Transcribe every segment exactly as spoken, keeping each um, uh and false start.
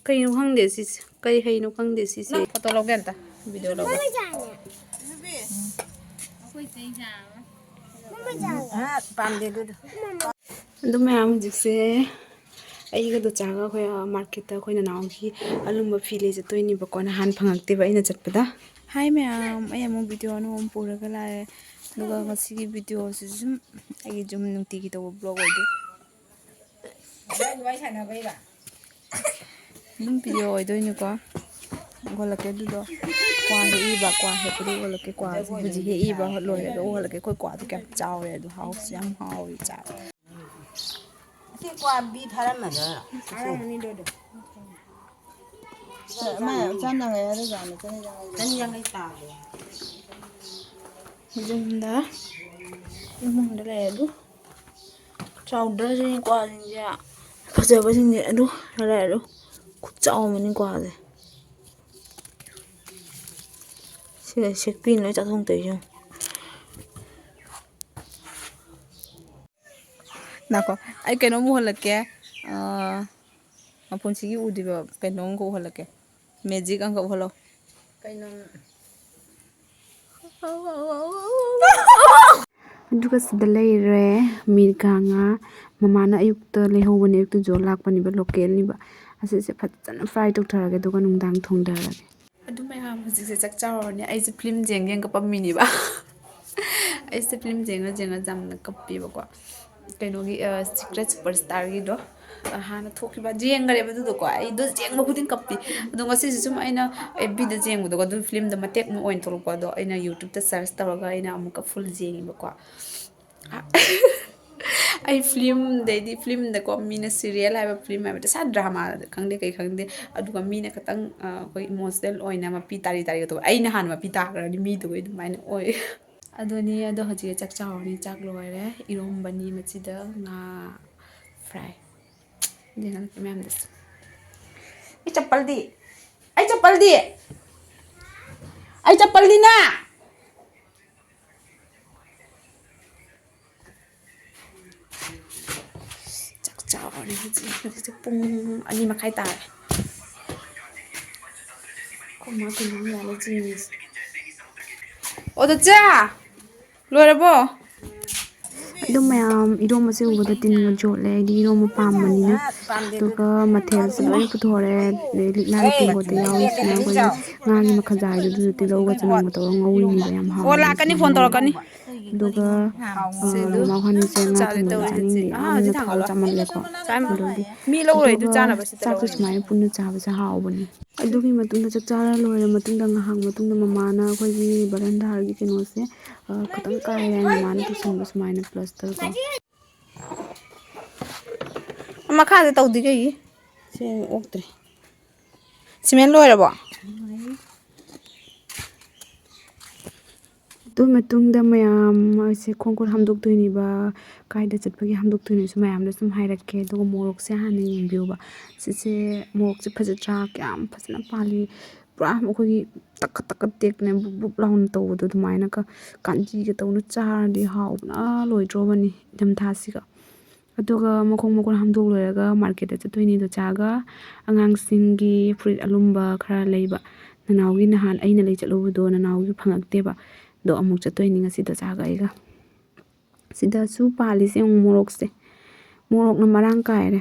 ꯀꯩꯅꯣ ꯈꯪꯗꯦ ꯁꯤꯁꯦ꯫ ꯀꯩ ꯍꯩꯅꯣ ꯈꯪꯗꯦ ꯁꯤꯁꯦ꯫ ꯐꯣꯇꯣ ꯂꯧꯒꯦ ꯑꯝꯇ꯫ ꯚꯤꯗꯤꯑꯣ ꯂꯧꯒꯦ꯫ ꯑꯗꯨ ꯃꯌꯥꯝ ꯍꯧꯖꯤꯛꯁꯦ ꯑꯩꯒ ꯗꯣꯆꯥꯒ ꯑꯩꯈꯣꯏ, ꯑ, ꯃꯥꯔꯀꯦꯠꯇ ꯑꯩꯈꯣꯏ ꯅꯅꯥꯎꯒꯤ ꯑꯂꯨꯝꯕ ꯐꯤ ꯂꯩ ꯆꯠꯇꯣꯏꯅꯦꯕꯀꯣ꯫ ꯅꯍꯥꯟ ꯐꯪꯉꯛꯇꯦꯕ ꯑꯩꯅ ꯆꯠꯄꯗ꯫ ꯍꯥꯏ ꯃꯌꯥꯝ, ꯑꯩ ꯑꯃꯨꯛ ꯚꯤꯗꯤꯑꯣ ꯑꯅꯧꯕ ꯑꯃ ꯄꯨꯔꯒ ꯂꯥꯛꯑꯦ꯫ ꯑꯗꯨꯒ ꯉꯁꯤꯒꯤ ꯚꯤꯗꯤꯑꯣꯁꯤꯁꯨ ꯁꯨꯝ ꯑꯩꯒꯤ ꯁꯨꯝ ꯅꯨꯡꯇꯤꯒꯤ ꯇꯧꯕ ꯕ꯭ꯂꯣꯒ ꯑꯣꯏꯗꯣꯏ꯫ ꯑꯗꯨꯝ ꯚꯤꯗꯤꯑꯣ ꯑꯣꯏꯗꯣꯏꯅꯤꯀꯣ꯫ ꯎꯍꯜꯂꯛꯀꯦ ꯑꯗꯨꯗꯣ꯫ ꯀ꯭ꯋꯥ ꯍꯦꯛꯏꯕ, ꯀ꯭ꯋꯥ ꯍꯦꯛꯄꯗꯣ ꯎꯍꯜꯂꯛꯀꯦ꯫ ꯀ꯭ꯋꯥꯁꯦ ꯍꯧꯖꯤꯛ ꯍꯦꯛꯏꯕ ꯂꯣꯏꯔꯦ꯫ ꯑꯗꯣ ꯎꯍꯜꯂꯛꯀꯦ꯫ ꯑꯩꯈꯣꯏ ꯀ꯭ꯋꯥꯗꯣ ꯀꯌꯥꯝ ꯆꯥꯎꯔꯦ꯫ ꯑꯗꯣ ꯍꯥꯎꯁꯨ ꯌꯥꯝ ꯍꯥꯎꯋꯤ ꯆꯥꯕ꯫ ꯑꯁꯤ ꯀ꯭ꯋꯥ ꯕꯤ ꯐꯥꯔꯝꯃꯗꯣꯏꯔꯣ? ꯐꯥꯔꯝꯃꯅꯤ ꯑꯗꯨꯗꯣ꯫ ꯃꯥ ꯆꯥꯝ ꯌꯥꯡꯈꯩ ꯍꯥꯏꯔꯖꯥꯠꯅꯤ, ꯆꯅꯤ ꯌꯥꯡꯈꯩ꯫ ꯆꯅꯤ ꯌꯥꯡꯈꯩ ꯇꯥꯕ꯭ꯔꯣ? ꯌꯨꯝꯗ, ꯏꯃꯨꯡꯗ ꯂꯩ ꯑꯗꯨ꯫ ꯆꯥꯎꯗ꯭ꯔꯁꯤꯅꯤ ꯀ꯭ꯋꯥꯁꯤꯡꯁꯦ꯫ ꯐꯖꯕꯁꯤꯡꯁꯦ ꯑꯗꯨ ꯂꯩ ꯑꯗꯨ꯫ ꯈꯨꯆꯥꯎ ꯑꯃꯅꯤ ꯀ꯭ꯋꯥꯁꯦ꯫ ꯁꯤꯗ ꯁꯦꯛꯄꯤꯅ ꯂꯣꯏ ꯆꯥꯊꯣꯛꯇꯣꯏꯁꯦ ꯌꯦꯡꯉꯨ꯫ ꯉꯥꯏꯈꯣ, ꯑꯩ ꯀꯩꯅꯣꯝ ꯎꯍꯜꯂꯛꯀꯦ꯫ ꯑꯥ, ꯃꯄꯨꯟꯁꯤꯒꯤ ꯎꯗ꯭ꯔꯤꯕ ꯀꯩꯅꯣꯝ ꯑꯃꯈꯛ ꯎꯍꯜꯂꯛꯀꯦ꯫ ꯃꯦꯖꯤꯛ ꯑꯃꯈꯛ ꯎꯍꯜꯂꯣ꯫ ꯀꯩꯅꯣ? ꯑꯗꯨꯒ ꯁꯤꯗ ꯂꯩꯔꯦ ꯃꯤꯔꯒꯥꯉꯥ꯫ ꯃꯃꯥꯅ ꯑꯌꯨꯛꯇ ꯂꯩꯍꯧꯕꯅꯦ, ꯑꯌꯨꯛꯇ ꯖꯣ ꯂꯥꯛꯄꯅꯦꯕ, ꯂꯣꯀꯦꯜꯅꯤꯕ꯫ ꯑꯁꯤꯁꯦ ꯐꯖꯅ ꯐ꯭ꯔꯥꯏ ꯇꯧꯊꯔꯒꯦ, ꯑꯗꯨꯒ ꯅꯨꯡꯗꯥꯡ ꯊꯣꯡꯊꯔꯒꯦ꯫ ꯑꯗꯨ ꯃꯌꯥꯝ ꯍꯧꯖꯤꯛꯁꯦ ꯆꯥꯛ ꯆꯥꯔꯨꯔꯅꯤ꯫ ꯑꯩꯁꯦ ꯐꯤꯂꯝ ꯌꯦꯡ ꯌꯦꯡ ꯀꯞꯄꯝꯃꯤꯅꯦꯕ꯫ ꯑꯩꯁꯦ ꯐꯤꯂꯝ ꯌꯦꯡꯉ ꯌꯦꯡꯉ ꯌꯥꯝꯅ ꯀꯞꯄꯦꯕꯀꯣ꯫ ꯀꯩꯅꯣꯒꯤ, ꯑ, ꯁꯤꯀ꯭ꯔꯦꯠ ꯁꯨꯄꯔ ꯁ꯭ꯇꯥꯔꯒꯤꯗꯣ, ꯑ, ꯍꯥꯟꯅ ꯊꯣꯛꯈꯤꯕ꯫ ꯌꯦꯡꯈꯔꯦꯕ ꯑꯗꯨꯗꯣꯀꯣ꯫ ꯑꯩꯗꯣ ꯌꯦꯡꯕ ꯈꯨꯗꯤꯡ ꯀꯞꯄꯤ꯫ ꯑꯗꯣ ꯉꯁꯤꯁꯨ ꯁꯨꯝ ꯑꯩꯅ ꯑꯦꯐ ꯕꯤꯗ ꯌꯦꯡꯕꯗꯣꯀꯣ, ꯑꯗꯨ ꯐꯤꯂꯝꯗꯣ ꯃꯇꯦꯛ ꯑꯃ ꯑꯣꯏꯅ ꯊꯣꯛꯂꯛꯄ꯫ ꯑꯗꯣ ꯑꯩꯅ ꯌꯨꯇ꯭ꯌꯨꯕꯇ ꯁꯔꯆ ꯇꯧꯔꯒ ꯑꯩꯅ ꯑꯃꯨꯛꯀ ꯐꯨꯜ ꯌꯦꯡꯉꯦꯕꯀꯣ꯫ ꯑꯩ ꯐꯤꯂꯝꯗꯩꯗꯤ, ꯐꯤꯂꯝꯗꯀꯣ, ꯃꯤꯅ ꯁꯤꯔꯤꯌꯦꯜ ꯍꯥꯏꯕ ꯐꯤꯂꯝ ꯍꯥꯏꯕꯗꯤ ꯁꯥ ꯗ꯭ꯔꯃꯥ ꯈꯪꯗꯦ ꯀꯩ ꯈꯪꯗꯦ, ꯑꯗꯨꯒ ꯃꯤꯅ ꯈꯤꯇꯪ, ꯑ, ꯑꯩꯈꯣꯏ ꯏꯃꯣꯁꯅꯦꯜ ꯑꯣꯏꯅ ꯃꯄꯤ ꯇꯥꯔꯤ ꯇꯥꯔꯤꯒ ꯇꯧꯕ, ꯑꯩꯅ ꯍꯥꯟꯅ ꯃꯄꯤ ꯇꯥꯈ꯭ꯔꯅꯤ ꯃꯤꯗꯨꯒꯤ ꯑꯗꯨꯃꯥꯏꯅ ꯑꯣꯏ꯫ ꯑꯗꯨꯅꯤ꯫ ꯑꯗꯣ ꯍꯧꯖꯤꯛ ꯆꯥꯛ ꯆꯥꯔꯨꯔꯅꯤ꯫ ꯆꯥꯛ ꯂꯣꯏꯔꯦ꯫ ꯏꯔꯣꯝꯕꯅꯤ ꯃꯆꯤꯗ ꯉꯥ ꯐ꯭ꯔꯥꯏ꯫ ꯌꯦꯡꯍꯜꯂꯛꯀꯦ ꯃꯌꯥꯝꯗꯁꯨ꯫ ꯑꯩ ꯆꯄꯜꯗꯤ? ꯑꯩ ꯆꯄꯜꯗꯤ? ꯑꯩ ꯆꯄꯜꯗꯤꯅ? ꯆꯥꯛ ꯆꯥꯎꯔꯦ ꯍꯧꯖꯤꯛ꯫ ꯍꯧꯖꯤꯛꯁꯦ ꯄꯨꯡ ꯑꯅꯤ ꯃꯈꯥꯏ ꯇꯥꯔꯦ꯫ ꯑꯩꯈꯣꯏ ꯃꯥ ꯀꯩꯅꯣꯝ ꯌꯥꯜꯂ ꯆꯦꯟꯈ꯭ꯔꯦ꯫ ꯑꯣ, ꯆꯠꯆꯥ! ꯂꯣꯏꯔꯕꯣ? ꯑꯗꯨꯝ ꯃꯌꯥꯝ ꯏꯔꯣꯝꯕꯁꯦ ꯎꯕꯗ ꯇꯤꯟꯒ ꯆꯣꯠꯂꯦ꯫ ꯑꯩꯗꯤ ꯏꯔꯣꯝꯕ ꯄꯥꯝꯕꯅꯤꯅ꯫ ꯑꯗꯨꯒ ꯃꯊꯦꯜꯁꯦ ꯂꯣꯏꯅ ꯄꯨꯊꯣꯔꯛꯑꯦ꯫ ꯑꯗꯩ ꯂꯤꯛꯂꯥꯒꯤ ꯇꯦꯡꯀꯣꯠꯇ ꯌꯥꯎꯔꯤꯁꯤꯅ ꯑꯩꯈꯣꯏꯒꯤ ꯉꯥꯒꯤ ꯃꯈꯖꯥꯏꯗꯣ, ꯑꯗꯨꯁꯨ ꯇꯤꯜꯍꯧꯒ ꯆꯅꯝꯒ ꯇꯧꯔꯒ ꯉꯧꯔꯤꯅꯦꯕ꯫ ꯌꯥꯝ ꯍꯥꯎꯕꯅꯦ꯫ ꯂꯥꯛꯀꯅꯤ, ꯐꯣꯟ ꯇꯧꯔꯛꯀꯅꯤ꯫ ꯑꯗꯨꯒ, ꯑ, ꯃꯃꯥ ꯈ꯭ꯋꯥꯏꯅꯤꯁꯦ ꯉꯥ ꯊꯣꯡꯕꯗꯤ ꯆꯥꯅꯤꯡꯗꯦ꯫ ꯌꯥꯝꯅ ꯊꯥꯎ ꯆꯥꯃꯜꯂꯦꯀꯣ꯫ ꯑꯗꯨꯒꯤ ꯃꯤ ꯂꯧꯔꯣꯏ ꯑꯗꯨ ꯑꯗꯨꯒ ꯆꯥꯅꯕ ꯁꯤꯗ ꯆꯥꯛꯁꯨ ꯂꯧꯔꯣꯏ꯫ ꯁꯨꯃꯥꯏꯅ ꯄꯨꯟꯅ ꯆꯥꯕꯁꯦ ꯍꯥꯎꯕꯅꯦ꯫ ꯑꯗꯨꯒꯤ ꯃꯇꯨꯡꯗ, ꯆꯥꯛ ꯆꯥꯔ ꯂꯣꯏꯔ ꯃꯇꯨꯡꯗ, ꯉꯥꯏꯍꯥꯛ ꯃꯇꯨꯡꯗ ꯃꯃꯥꯅ ꯑꯩꯈꯣꯏꯒꯤ ꯕꯔꯟꯗꯥꯒꯤ ꯀꯩꯅꯣꯁꯦ, ꯑ, ꯈꯤꯇꯪ ꯀꯥꯏꯔꯦ ꯃꯃꯥꯅ ꯇꯧꯁꯟꯕ ꯁꯨꯃꯥꯏꯅ ꯄ꯭ꯂꯁꯇꯔ ꯀꯣ꯫ ꯃꯈꯥꯗ ꯇꯧꯗꯤ ꯀꯩꯒꯤ? ꯁꯦ ꯑꯣꯛꯇ꯭ꯔꯦ꯫ ꯁꯤꯃꯦꯟ ꯂꯣꯏꯔꯕꯣ? ꯑꯗꯨ ꯃꯇꯨꯡꯗ ꯃꯌꯥꯝ ꯑꯩꯁꯦ ꯈꯣꯡ ꯈꯨꯠ ꯍꯥꯝꯗꯣꯛꯇꯣꯏꯅꯦꯕ꯫ ꯀꯥꯏꯗ ꯆꯠꯄꯒꯤ ꯍꯥꯝꯗꯣꯛꯇꯣꯏꯅꯣꯁꯨ ꯃꯌꯥꯝꯗ ꯁꯨꯝ ꯍꯥꯏꯔꯛꯀꯦ꯫ ꯑꯗꯨꯒ ꯃꯣꯔꯣꯛꯁꯦ ꯍꯥꯟꯅ ꯌꯦꯡꯕꯤꯌꯨꯕ꯫ ꯁꯤꯁꯦ ꯃꯣꯔꯣꯛꯁꯦ ꯐꯖꯗ꯭ꯔꯥ? ꯀꯌꯥꯝ ꯐꯖꯅ ꯄꯥꯜꯂꯤ꯫ ꯄꯨꯔꯥ ꯑꯩꯈꯣꯏꯒꯤ ꯇꯛꯀ ꯇꯛꯀ ꯇꯦꯛꯇꯅ ꯕꯨꯞ ꯕꯨꯞ ꯂꯥꯎꯅ ꯇꯧꯕꯗꯣ ꯑꯗꯨꯃꯥꯏꯅꯒ ꯀꯥꯟꯆꯤꯒ ꯇꯧꯅ ꯆꯥꯔꯗꯤ ꯍꯥꯎꯕꯅ ꯂꯣꯏꯗ꯭ꯔꯣꯕꯅꯤ ꯏꯪꯊꯝꯊꯥꯁꯤꯒ꯫ ꯑꯗꯨꯒ ꯃꯈꯣꯡ ꯃꯈꯨꯠ ꯍꯥꯝꯗꯣꯛ ꯂꯣꯏꯔꯒ ꯃꯥꯔꯀꯦꯠꯇ ꯆꯠꯇꯣꯏꯅꯤ ꯗꯣꯆꯥꯒ꯫ ꯑꯉꯥꯡꯁꯤꯡꯒꯤ ꯐꯨꯔꯤꯠ ꯑꯂꯨꯝꯕ ꯈꯔ ꯂꯩꯕ꯫ ꯅꯅꯥꯎꯒꯤ ꯅꯍꯥꯟ ꯑꯩꯅ ꯂꯩ ꯆꯠꯂꯨꯕꯗꯣ ꯅꯅꯥꯎꯒꯤ ꯐꯪꯉꯛꯇꯦꯕ꯫ ꯑꯗꯣ ꯑꯃꯨꯛ ꯆꯠꯇꯣꯏꯅꯤ ꯉꯁꯤ ꯗꯣꯆꯥꯒ ꯑꯩꯒ꯫ ꯁꯤꯗꯁꯨ ꯄꯥꯜꯂꯤꯁꯦ ꯌꯦꯡꯉꯨ ꯃꯣꯔꯣꯛꯁꯦ꯫ ꯃꯣꯔꯣꯛꯅ ꯃꯔꯥꯡ ꯀꯥꯏꯔꯦ꯫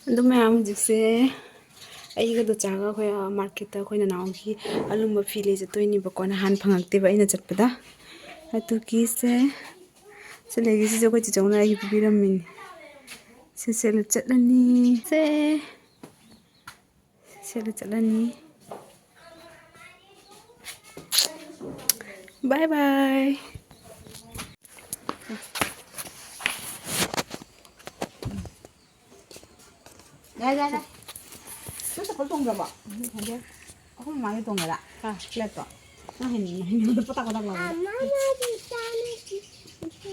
ꯑꯗꯨ ꯃꯌꯥꯝ ꯍꯧꯖꯤꯛꯁꯦ ꯑꯩꯒ ꯗꯣꯆꯥꯒ ꯑꯩꯈꯣꯏ, ꯑ, ꯃꯥꯔꯀꯦꯠꯇ ꯑꯩꯈꯣꯏ ꯅꯅꯥꯎꯒꯤ ꯑꯂꯨꯝꯕ ꯐꯤ ꯂꯩ ꯆꯠꯇꯣꯏꯅꯦꯕꯀꯣ꯫ ꯅꯍꯥꯟ ꯐꯪꯉꯛꯇꯦꯕ ꯑꯩꯅ ꯆꯠꯄꯗ꯫ ꯑꯗꯨꯒꯤꯁꯦ ꯁꯤ ꯂꯩꯒꯤꯁꯤꯁꯨ ꯑꯩꯈꯣꯏ ꯆꯤꯆꯧꯅ ꯑꯩꯒꯤ ꯄꯤꯕꯤꯔꯝꯃꯤꯅꯤ꯫ ꯁꯤ ꯁꯦꯠꯂ ꯆꯠꯂꯅꯤ꯫ ꯁꯦ ꯁꯦꯠꯂ ꯆꯠꯂꯅꯤ꯫ ꯕꯥꯏ ꯕꯥꯏ꯫ ꯌꯥꯔꯦ, ꯌꯥꯔꯦ꯫ ꯅꯪ ꯆꯄꯜ ꯇꯣꯡꯗ꯭ꯔꯕꯣ? ꯑꯩꯈꯣꯏ ꯃꯃꯥꯡꯒꯤ ꯇꯣꯡꯉꯦꯔꯥ? ꯑꯥ, ꯐ꯭ꯂꯦꯠꯇꯣ꯫ ꯅꯪ ꯍꯩꯅꯤꯡ-, ꯍꯩꯅꯤꯡꯕꯗꯣ ꯄꯇꯥꯛ ꯄꯇꯥꯛ ꯂꯥꯎꯕꯗꯣ꯫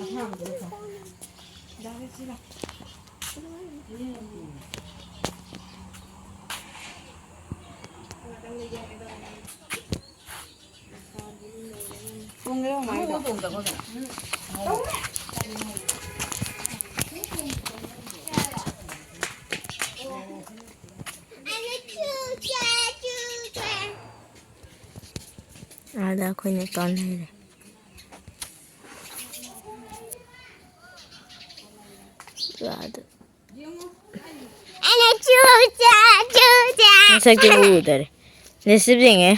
ꯑꯊꯥꯕꯗꯣ ꯂꯧꯊꯣꯛ꯫ ꯇꯣꯡꯒꯦꯔꯣ, ꯃꯃꯥꯡꯒꯤꯗꯣ? ꯇꯣꯡꯗ꯭ꯔꯕꯣ ꯑꯗꯨꯝ? ꯎꯝ꯫ ꯇꯣꯡꯉꯦ꯫ ꯑꯥꯗ ꯑꯩꯈꯣꯏ ꯅꯤꯄꯥꯟ ꯂꯩꯔꯦ꯫ ꯑꯥꯗ꯫ ꯑꯩꯅ ꯆꯨꯆꯥ, ꯆꯨꯆꯥ꯫ ꯃꯁꯛꯇꯤ ꯎꯗꯔꯦ꯫ ꯅꯦꯁꯤꯞ ꯌꯦꯡꯉꯦ꯫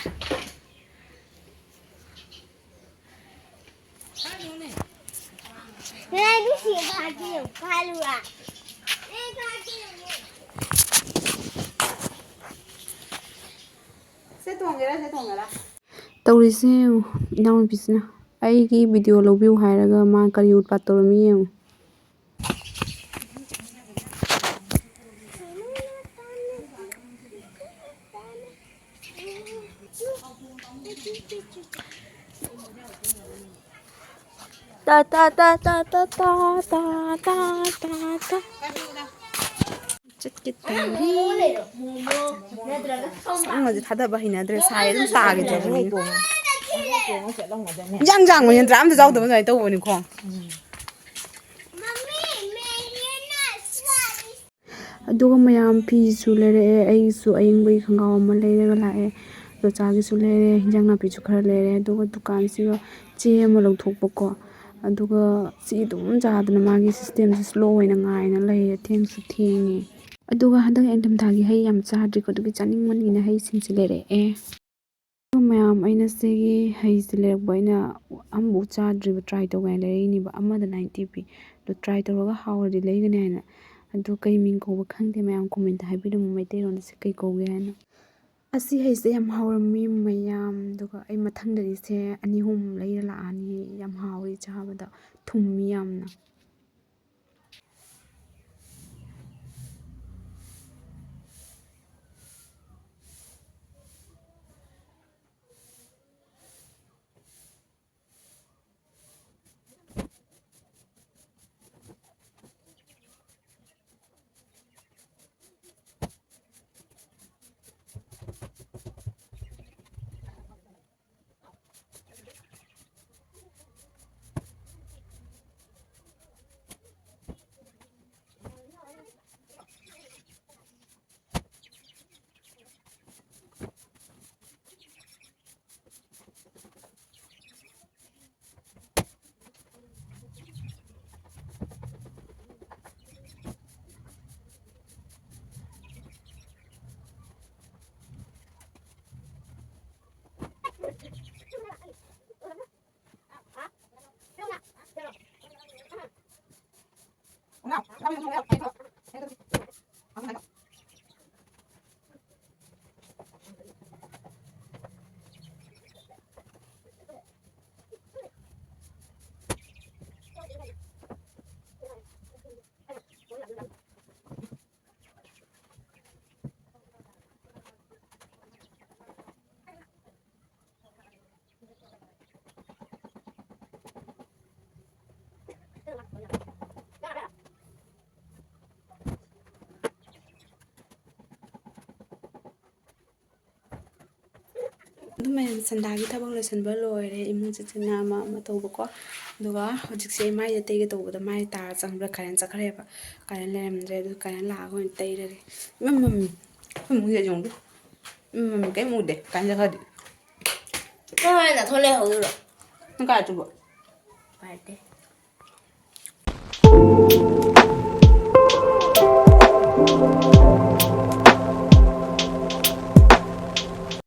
ꯁꯦ ꯇꯣꯡꯒꯦꯔꯥ, ꯁꯦ ꯇꯣꯡꯒꯦꯔꯥ? ꯇꯧꯔꯤꯁꯦ ꯌꯦꯡꯉꯨ, ꯏꯅꯥꯎꯅꯨꯄꯤꯁꯤꯅ ꯑꯩꯒꯤ video ꯂꯧꯕꯤꯌꯨ ꯍꯥꯏꯔꯒ ꯃꯥ ꯀꯔꯤ ꯎꯠꯄꯥꯠ ꯇꯧꯔꯝꯃꯤ ꯌꯦꯡꯉꯨ꯫ ꯇꯥ, ꯇꯥ, ꯇꯥ꯫ ꯆꯠꯀꯦ ꯇꯧꯔꯤ꯫ ꯁꯝꯒꯁꯦ ꯊꯥꯗꯕ ꯍꯩꯅꯗ꯭ꯔꯦ, ꯁꯥꯏ ꯑꯗꯨꯝ ꯁꯥꯈꯤꯗ꯭ꯔꯕꯅꯤ꯫ ꯏꯟꯖꯥꯡ ꯆꯥꯡꯕ ꯅꯠꯇ꯭ꯔꯥ? ꯑꯝꯇ ꯌꯥꯎꯗꯕ ꯑꯗꯨꯃꯥꯏꯅ ꯇꯧꯕꯅꯤꯀꯣ꯫ ꯑꯗꯨꯒ ꯃꯌꯥꯝ ꯐꯤꯁꯨ ꯂꯩꯔꯛꯑꯦ, ꯑꯩꯒꯤꯁꯨ ꯑꯌꯤꯡꯕꯒꯤ ꯈꯣꯡꯒ꯭ꯔꯥꯎ ꯑꯃ ꯂꯩꯔꯒ ꯂꯥꯛꯑꯦ, ꯗꯣꯆꯥꯒꯤꯁꯨ ꯂꯩꯔꯦ, ꯍꯤꯟꯖꯥꯡ ꯅꯥꯄꯤꯁꯨ ꯈꯔ ꯂꯩꯔꯦ, ꯑꯗꯨꯒ ꯗꯨꯀꯥꯟꯁꯤꯒ ꯆꯦ ꯑꯃ ꯂꯧꯊꯣꯛꯄꯀꯣ꯫ ꯑꯗꯨꯒ ꯆꯦ ꯑꯗꯨꯝ ꯆꯥꯗꯅ ꯃꯥꯒꯤ systemꯁꯦ slow ꯑꯣꯏꯅ ꯉꯥꯏꯅ ꯂꯩꯔꯦ, ꯊꯦꯡꯁꯨ ꯊꯦꯡꯉꯦ꯫ ꯑꯗꯨꯒ ꯍꯟꯗꯛ ꯏꯪꯊꯝꯊꯥꯒꯤ ꯍꯩ ꯌꯥꯝ ꯆꯥꯗ꯭ꯔꯤꯀꯣ, ꯑꯗꯨꯒꯤ ꯆꯥꯅꯤꯡꯕꯅꯤꯅ ꯍꯩꯁꯤꯡꯁꯦ ꯂꯩꯔꯛꯑꯦ꯫ ꯑꯗꯨ ꯃꯌꯥꯝ ꯑꯩꯅ ꯁꯤꯒꯤ ꯍꯩꯁꯦ ꯂꯩꯔꯛꯄ, ꯑꯩꯅ ꯑꯃꯐꯥꯎ ꯆꯥꯗ꯭ꯔꯤꯕ, try ꯇꯧꯒꯦ ꯍꯥꯏꯅ ꯂꯩꯔꯛꯏꯅꯦꯕ, ꯑꯃꯗ ninety ꯄꯤ꯫ ꯑꯗꯨ try ꯇꯧꯔꯒ ꯍꯥꯎꯔꯗꯤ ꯂꯩꯒꯅꯤ ꯍꯥꯏꯅ꯫ ꯑꯗꯨ ꯀꯩ ꯃꯤꯡ ꯀꯧꯕ ꯈꯪꯗꯦ, ꯃꯌꯥꯝ commentꯇ ꯍꯥꯏꯕꯤꯔꯝꯃꯨ ꯃꯩꯇꯩꯂꯣꯟꯗ ꯁꯤ ꯀꯩ ꯀꯧꯒꯦ ꯍꯥꯏꯅ꯫ ꯑꯁꯤ ꯍꯩꯁꯦ ꯌꯥꯝ ꯍꯥꯎꯔꯝꯃꯤ ꯃꯌꯥꯝ, ꯑꯗꯨꯒ ꯑꯩ ꯃꯊꯪꯗꯗꯤ ꯁꯦ ꯑꯅꯤ ꯑꯍꯨꯝ ꯂꯩꯔ ꯂꯥꯛꯑꯅꯤ꯫ ꯌꯥꯝ ꯍꯥꯎꯋꯤ ꯆꯥꯕꯗ, ꯊꯨꯝꯃꯤ ꯌꯥꯝꯅ꯫ ꯑꯗꯨ ꯃꯌꯥꯝ ꯁꯟꯗꯥꯒꯤ ꯊꯕꯛ ꯂꯣꯏꯁꯤꯟꯕ ꯂꯣꯏꯔꯦ, ꯏꯃꯨꯡ ꯆꯤꯟ ꯑꯃ ꯑꯃ ꯇꯧꯕꯀꯣ꯫ ꯑꯗꯨꯒ ꯍꯧꯖꯤꯛꯁꯦ ꯃꯥꯏꯁꯦ ꯇꯩꯒꯦ ꯇꯧꯕꯗ ꯃꯥꯏ ꯇꯥꯔ ꯆꯪꯕ꯭ꯔꯥ, ꯀꯔꯦꯟ ꯆꯠꯈ꯭ꯔꯦꯕ꯫ ꯀꯔꯦꯟ ꯂꯩꯔꯝꯗ꯭ꯔꯦ, ꯑꯗꯨ ꯀꯔꯦꯟ ꯂꯥꯛꯑꯒ ꯑꯣꯏꯅ ꯇꯩꯔꯒꯦ꯫ ꯏꯃꯝ ꯃꯝꯃꯤ꯫ ꯑꯩꯈꯣꯏ ꯏꯃꯨꯡꯁꯦ ꯌꯦꯡꯉꯨ꯫ ꯏꯃꯝ ꯃꯝꯃꯤ, ꯀꯩꯝ ꯎꯗꯦ꯫ ꯀꯔꯦꯟ ꯆꯠꯈ꯭ꯔꯗꯤ꯫ ꯅꯪ ꯍꯣꯔꯦꯟ ꯅꯥꯊꯣꯛ ꯂꯩꯍꯧꯗꯣꯏꯔꯣ? ꯅꯪ ꯀꯥꯏ ꯆꯠꯇꯣꯏꯕ? ꯎꯄꯥꯏ ꯂꯩꯇꯦ꯫